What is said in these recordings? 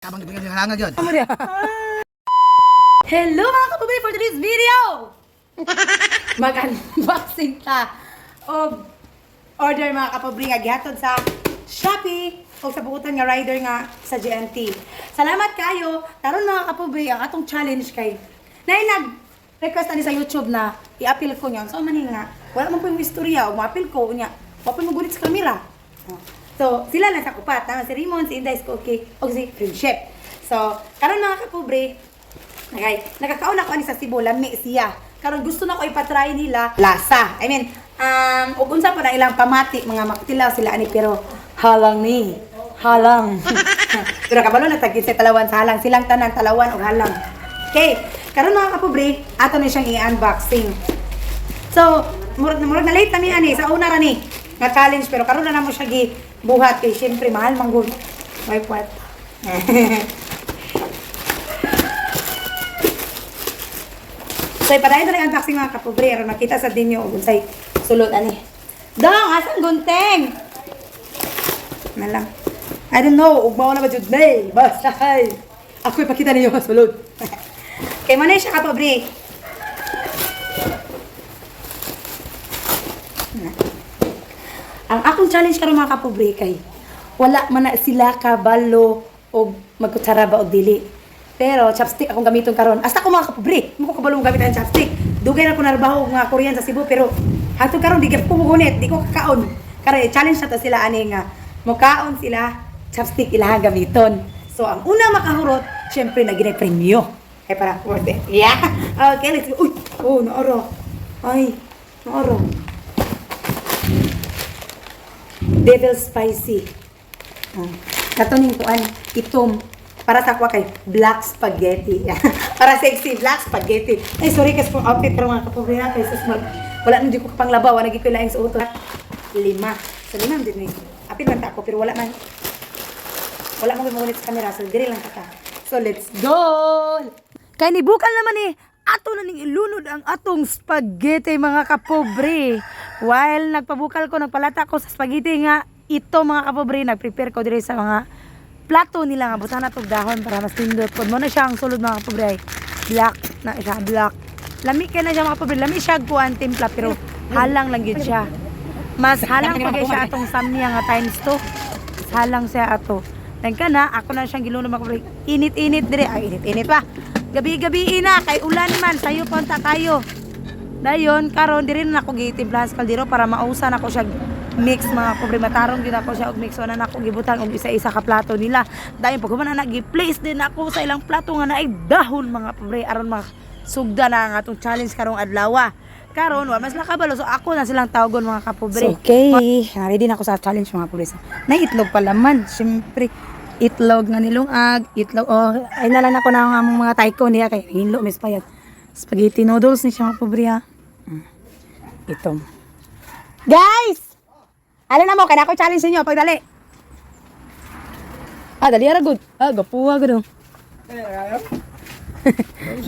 Tabang gipingan yung halangag yun. Hello, mga kapobre, for today's video! Mag-unboxing ta og order, mga kapobre, nga gihatod sa Shopee o sa buutan nga rider nga sa GNT. Salamat kayo. Karon, mga kapobre, ang atong challenge kay nay nag request ani sa YouTube na i-appeal ko niya. So man nga, wala man po yung istorya o ma-appeal ko niya. Wa pa mo gulit sa camera. Oh. So, sila lang sa kupat. Tama, si Raymond, si Inday, si Cookie, o si Friendship. So, karon, mga kapobre, okay, nakakaon ako ani sa Cebu, lami siya. Karon gusto na ko ipatry nila lasa. I mean, ug unsa pa na ilang pamati, mga maktilaw sila ani, pero halang ni. Halang. Pero kabalo na tagit sa talawan sa halang, silang tanan talawan og halang. Okay, karon, mga kapobre, ato na siyang i-unboxing. So, murag murag na late na mi ani sa una ra ni nga challenge, pero karon na namo siya gi buhat kay syempre mahal man gud. May puwet. So, ipadayon na lang unboxing, mga kapobre, aron makita sa dinyo og unsay sulod ani. Dong, asang gunting? Na lang. I don't know, ugmaw na ba jud nay? Basta kay. Ako ipakita ninyo ang sulod. Kay mo na siya, kapobre. Na. Ang akong challenge karon, mga kapobre, kay wala man na sila kabalo og magkutsara ba og dili. Pero chopstick akong gamiton karon. Asta ko, mga kapobre, mo ko kabalo mo gamit ang chopstick. Dugay na ko narbaho og mga Korean sa Cebu, pero hangtod karon di gyud ko mugunit, di ko kakaon. Karon challenge na to sila ani nga mukaon sila, chopstick ilahang gamiton. So ang una makahurot, syempre na ginay premyo. Kay para worth it. Yeah. Okay, let's go. Uy, oh, naoro. Ay, naoro. Devil spicy. Oh. Kato ning kuan, itom. Para sa kuha kay black spaghetti. Para sexy black spaghetti. Ay, sorry kasi kung outfit pero mga kapobre na kay sus wala nang di ko panglabaw, wala gyud ko laing suoton. Lima. So lima din ni. Apil man ta ako pero wala man. Wala mo gimulit sa camera, so diri lang ta ka. So let's go. Kay ni bukal naman eh, ato na ning ilunod ang atong spaghetti, mga kapobre. While nagpabukal ko, nagpalata ko sa spaghetti nga ito, mga kapobre, nagprepare ko diri sa mga plato nila nga butan na tog dahon para mas nindot pod. Mo na siya ang sulod, mga kapobre, ay black na siya, black. Lami kay na siya, mga kapobre, lami siya kuan timpla, pero halang lang gyud siya. Mas halang pa kay siya atong samya nga times 2. Mas halang siya ato. Nagka na, ako na siyang gilunod, mga kapobre. Init-init dire. Ay, init-init pa. Gabi-gabi na, kay ulan man, sayo punta kayo. Dayon, karon diri na ako gitimplahan sa kaldero para mausa na ako siya mix, mga kapobre. Matarong gyud ako siya og mix. Wala na ako gibutang og isa-isa ka plato nila. Dayon pag human na gi-place din ako sa ilang plato nga naay dahon, mga kapobre, aron sugda na ang atong challenge karong adlaw. Karon wa mas nakabalo, so ako na silang tawagon, mga kapobre. So, okay, ready na ako sa challenge, mga kapobre. So, na itlog pala man, syempre itlog nga nilungag, itlog oh, ay nalan ako na ang among mga tycoon niya kay hinlo mis payag. Spaghetti noodles ni siya, mga kapobre ha. Ito. Guys! Ano na mo, kaya ako challenge ninyo, pagdali. Ah, dali ara good. Ah, gapuha gud oh.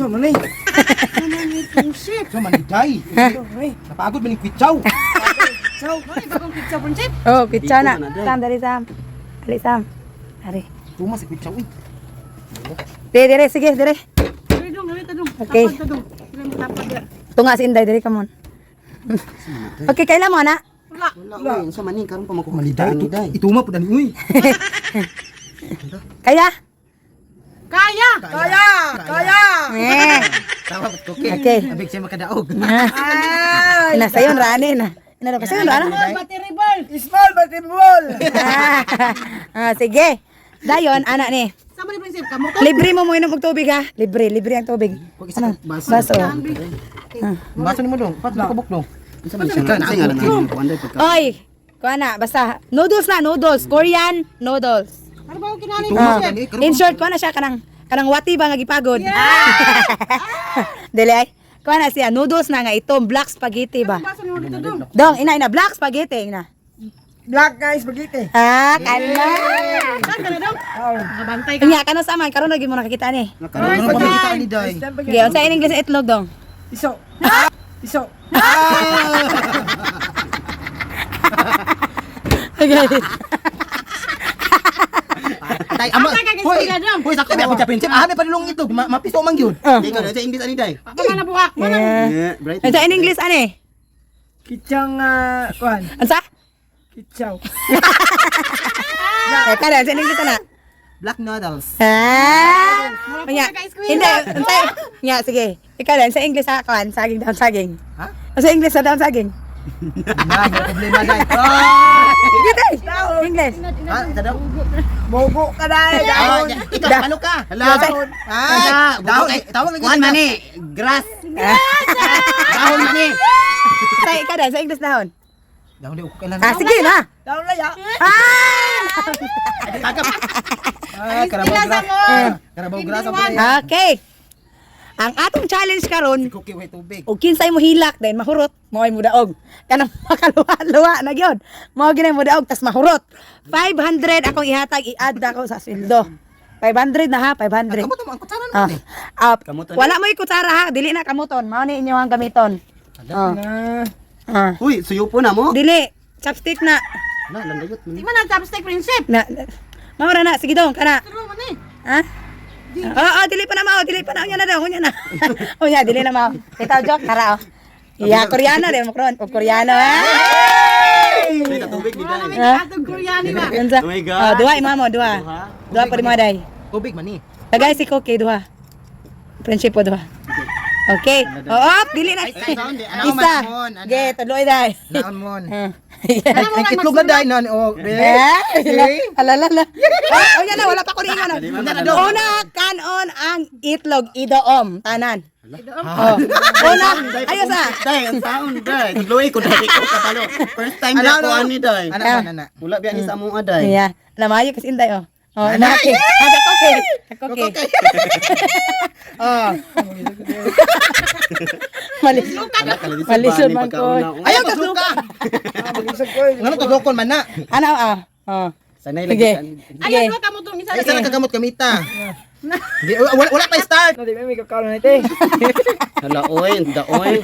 Ano man eh? Ano man eh, pusip? Sa man day. Napagod man yung kwitsaw. Oh, kitsa na. Dito na, day. Sam, dali Sam. Dali Sam. Ari. Tuma si kwitsaw eh. Dire, dire, sige, dire. Okay. Tunga si Inday, dire, come on. Okay, kailan mo na? Wala, uy, unsa man ni karon pa Maliday. makuha ni day. Ituma po dani uy. Kaya? Kaya! Kaya! Eh. Tama po, okay. Okay. Abig siya makadaog. Ah. Ina sayon rani na. Ina daw kasayon rani. Small but ball. Ah, sige. Dayon, ana ni. Libre mo mo inom og tubig ha. Libre, libre ang tubig. Ano? Baso. Baso. Baso nimo dong. Pat nakabuk dong. Unsa man siya? Unsa nga lang kuan day pagka. Oy, kuha na, basta noodles na, noodles, Korean noodles. Ituma Ah. po dani. In short, kuha na siya kanang kanang wati ba nga gipagod. Dili ay. Kuha na siya noodles na nga itom, black spaghetti ba. Dong, ina ina black spaghetti ina. Black guys, spaghetti. Ah, kala. Nya kano sa man karon lagi mo nakakita ni. Karon pa makita ni day. Sige, unsa in English itlog, dong? Iso. Iso. Okay. Day, ama. Hoy, hoy, sakto ba ako championship? Ah, may padulong itlog, mapiso man gyud. Di ka sa English ani, day. Yeah. Yeah, bright. Unsa in English ani? Kitsang, kuan. Unsa? Kitsaw. Eh, kada sa in English ana. Black noodles. Ah! Nya. Hindi, unsa? Nya, sige. Ikaw din sa English ha, kuan, saging daon saging. Ha? Sa English sa daon saging. Na, may problema, day. Sige, day. English. Ha, tadaw. Bogo ka dai. Ah, ikaw, palo ka. Hala. Ah, dahon, eh, tawag lagi. Kuan man ni, grass. Dahon man ni. Sa ikaw din sa English dahon. Dahon di kailan. Ah, sige na. Daon laya. Ah! Ah, Carabao grass. Carabao grass ang problema. Okay. Ang atong challenge karon, Cookie way tubig. og kinsay mo hilak then mahurot, mo'y mudaog. Kanang makaluwa-luwa na gyud. Mao ginay mudaog tas mahurot. 500 akong ihatag, i-add ako sa sweldo. 500 na ha, 500. Kamuto mo ang kutsara Ah, naman eh. ah, Kamuton. wala mo'y kutsara ha, dili na kamuton. Mao ni inyo ang gamiton. Ah. Na. Ah. Uy, suyo po na mo. Dili, chopstick na. Na, landayot man. Di man ang chopstick, friendship. Na, mao ra na, sige dong, kana. Pero man eh. Ha? Oo, oh, dili pa na mao, dili pa na unya na daw, unya na. Unya, dili na mao. Itaw joke tara oh. Ya, Koreano din mo kron, o Koreano ha. Day, tubig di day. Ha? Atong Koreano ba? Unsa? Oh my God. Oh, duha imo mo, duha. Duha pa mo day. Tubig man eh. Tagay si Koki duha. Friendship po duha. Okay. Oo, dili na. Isa. Ge, tuloy day. Naon mon. Ah. Ang itlog na day nan oh. Eh, alala la. Oh, yan na, wala pa ko rin ano. Una, kanon ang itlog idoom tanan. Oh. Una, ayos ah. Day, ang taon day. Tudloy ko day ko kapalo. First time Ano, na ko ano? ani day. Ana ana ana. Wala biya ni sa among aday. Yeah. Alam ayo kasi inday oh. Oh, naki. Ah, okay. Okay. Ah. Mali. Malisod man ko. Ayaw tasluka. Ngano tudlokon man na. Ano ah? Oh. Sanay Sige. lagi. Sige. Ayun, duha ka mo tong isa. Ay, isa lang kagamot kamita. Di, wala, wala pa start. Na di may kakaon na ite. Hala oy, daoy.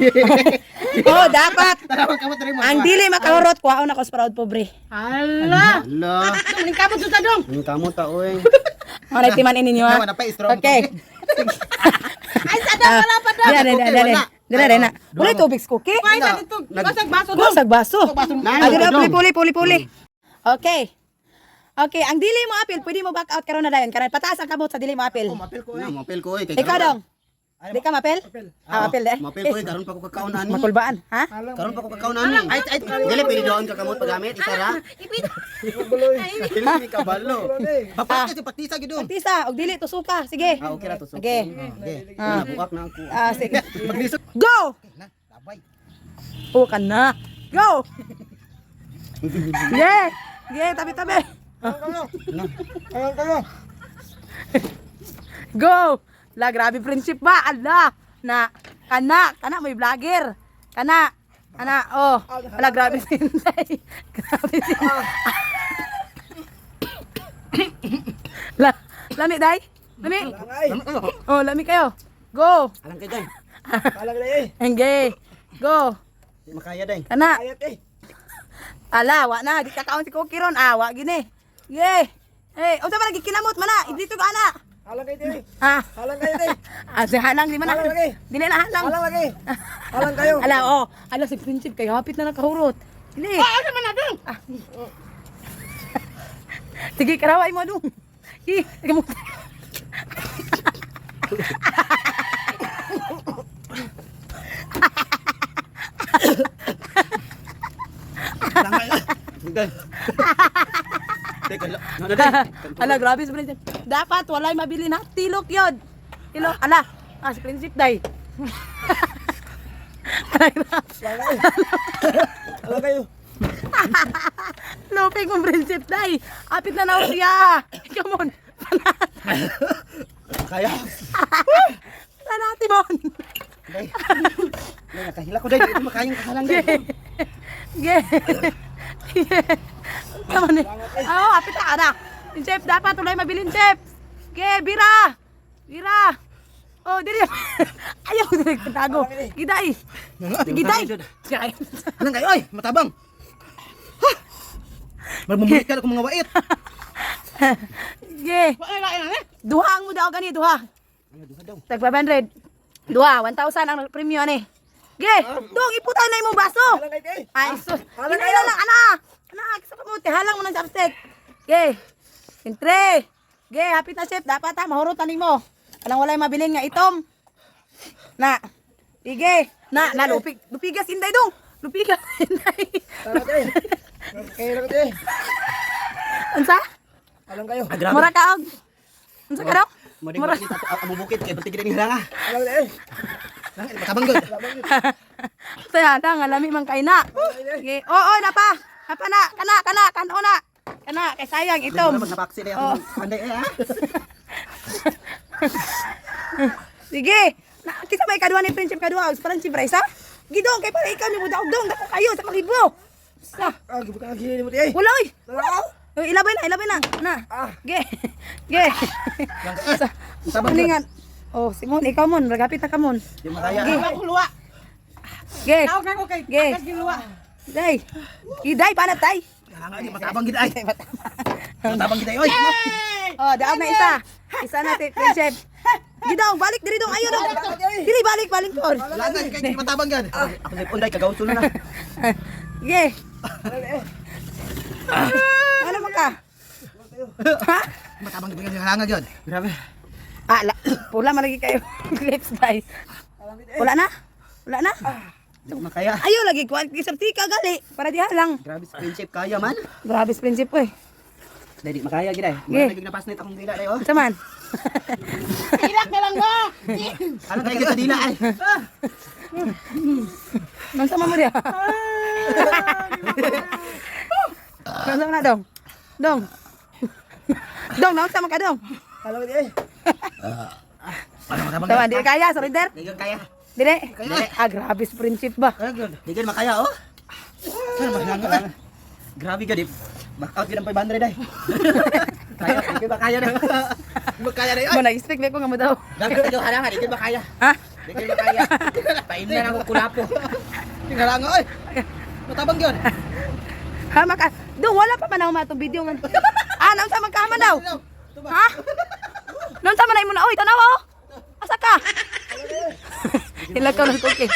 Oh, dapat. Tarawang kamot rin mo. Ang dili makahurot kuhaon ako sa proud pobre. Hala. Hala. Dong, ning kamot sa dong. Ang kamo ta oy. Mo na timan ini ninyo ah. Nawa na pa, straw mo. Okay. Ay, sa dong wala pa dong. Dili, dili, dili. Dili, dili na. Wala tubig sa cookie. Ay, sa dito. Basag baso dong. Basag baso. Nano, Ah, dili, dong. puli, puli, puli, puli. Okay. Okay, ang dili mo apil, pwede mo back out karon na dayon. Karon pataas ang kamot sa dili mo apil. Mapil ko Na, eh. mapil ko oy. Kay Ikaw karon- dong. Di ka mapil? Ah, mapil de. Mapil ko oy, karon pa ko kakaon ani. Makulbaan, ha? Karon pa ko kakaon ani. Ay, ay, dili pwede doon ka kamot pagamit isa ra. Dili kabalo. Papak kasi patisa gid dong. Tisa, og dili tusuka. Sige. Ah, okay ra to. So. Okay. Okay. Ah. Nabuak na ako. Ah, sige. Maglisod. Go! Na, labay. O ka na. Go! Yeah! Yeah, tabi tabi. Alang kayo. Go! La, grabe friendship ba? Ala! Na, kana, kana, may vlogger. Kana, kana, oh. Ala, grabe sinday. Grabe sinday. La, lami, day? Lami? Oh, lami kayo. Go! Alang kay day. Alang kayo eh. Engge. Go! Di makaya day. Kana. Ayat eh. Ala, wa na. Di kakaon si Cookie ron. Ah, wa gini. Ye. Hey, unsa man lagi kinamot man na? Dito ka ana. Alang kayo eh. Ah. Alang kayo eh. Ah, si halang di man na. Halang lagi. Dili na halang. Alang lagi. Alang kayo. Ala, oh. Ala si Prinsip kay hapit na nakahurot. Dili. Ah, ano man na dong? Sige, karaway mo dong. Hi, sige mo. Day. Day kala. Na day. Ala, grabe si Prinsip. Dapat walay mabili na tilok yun. Tilok, ala. Ah, si Prinsip day. Ala, grabe. Alang kayo. Lupig mong Prinsip day. Apit na na siya. Come on. Kaya. Panati mon. Day. Day, nakahila ko day. Di makayang kahalang day. Ge. Ge. Tama ni. Oo, apit na ka na. Chef, dapat walay mabilin, chef. Ge, bira. Bira. Oh, dili. Ayaw dili tago. Giday. Giday. Anong kayo ay, matabang. Ha! Magmumulit ka akong mga wait. Ge. Wala lain na eh. Duha ang mo daw gani, duha. Tag 500. Duha, 1,000 ang premyo ani. Ge, dong iputan na imong baso. Alang kayo, te. Ay, sus. Halang Ina kayo. lang, ana. Ana, sa kamote, halang mo ng chopstick. Ge. Entre. Ge, happy ta chef, dapat ha mahurot ani mo. Kanang walay mabilin nga itom. Na. Sige. Na, na lupig. Lupigas inday dong. Lupigas inday. Alang kayo. Kayo lang, te. Unsa? Alang kayo. Ah, grabe. Mura kaog. Unsa ka daw? Mura. Mura. Ang bubukit kay ba't ni haranga. Alang te. Matabang gud. Saya na nga lami man kay na. Sige. Oo, na pa. Napa na, kana kana kano na. Kana kay sayang itom. Mura magnapaksi na Oh. akong anday eh ah. Sige. Na, kisa may kaduha ni Friendship kaduha, og Friendship Raisa. Gidong kay para ikaw ni mudaog dong dako kayo sa kalibo. Sa. Ah, gibutan ang gini mo, te. Wala oy. Wala. Oy, ilabay na, ilabay na. Na. Ah. Ge. Ge. Sa. Tabang Kuningan. Oh, Simon, ikaw mon, ragapit na ka mon. Di makaya. Ge. Wala ko luwa. Ge. Tawag na ko kay Ge. akas giluwa. Day. Iday pa na tay. Haranga di matabang gid ay. Matabang gid ay oy. Oh, daog na isa. Isa na si Friendship. Gidong, balik diri dong ayo dong. Diri balik balik kon. Langan kay di matabang gan. Ako sa unday kagaw tulo na. Ge. Ano man ka? Ha? Matabang gid ang haranga gyud. Grabe. Ah, la, pula man lagi kayo. Lips dai. Wala na? Wala na? Di ko makaya. Ayo lagi kuan isang tika gali para diha lang. Grabe sa friendship kaya man. Grabe sa friendship oy. Dai di makaya gid ay. Ge. Mura lagi napas net akong dila day oh. Unsa man? Ilak na lang mo. Alang kay kita dila ay. Unsa man mo diha? Unsa man na dong? Dong. Dong, naunsa man ka dong? Alang te. Ano matabang Tawa, di kaya, surrender. Di gyud kaya. Dire. Ah, grabe sa friendship ba? Di gyud makaya oh. Ano maharanga? Grabe gid. Back out gid ang 500 ay. Kaya, di gyud makaya na. Makaya na Mo na-expect na ko nga mo daw. Grabe kayo haranga, di gyud makaya. Ha? Di gyud makaya. Paim na ako kulapo. Yung haranga oy. Matabang gyud. Ha, maka... Dong, wala pa man ako matong video man. Ah, naunsa man ka man daw? Ha? Naunsa man na imo na oy, tanawa oh. Asa ka? Ila ka ng cookie.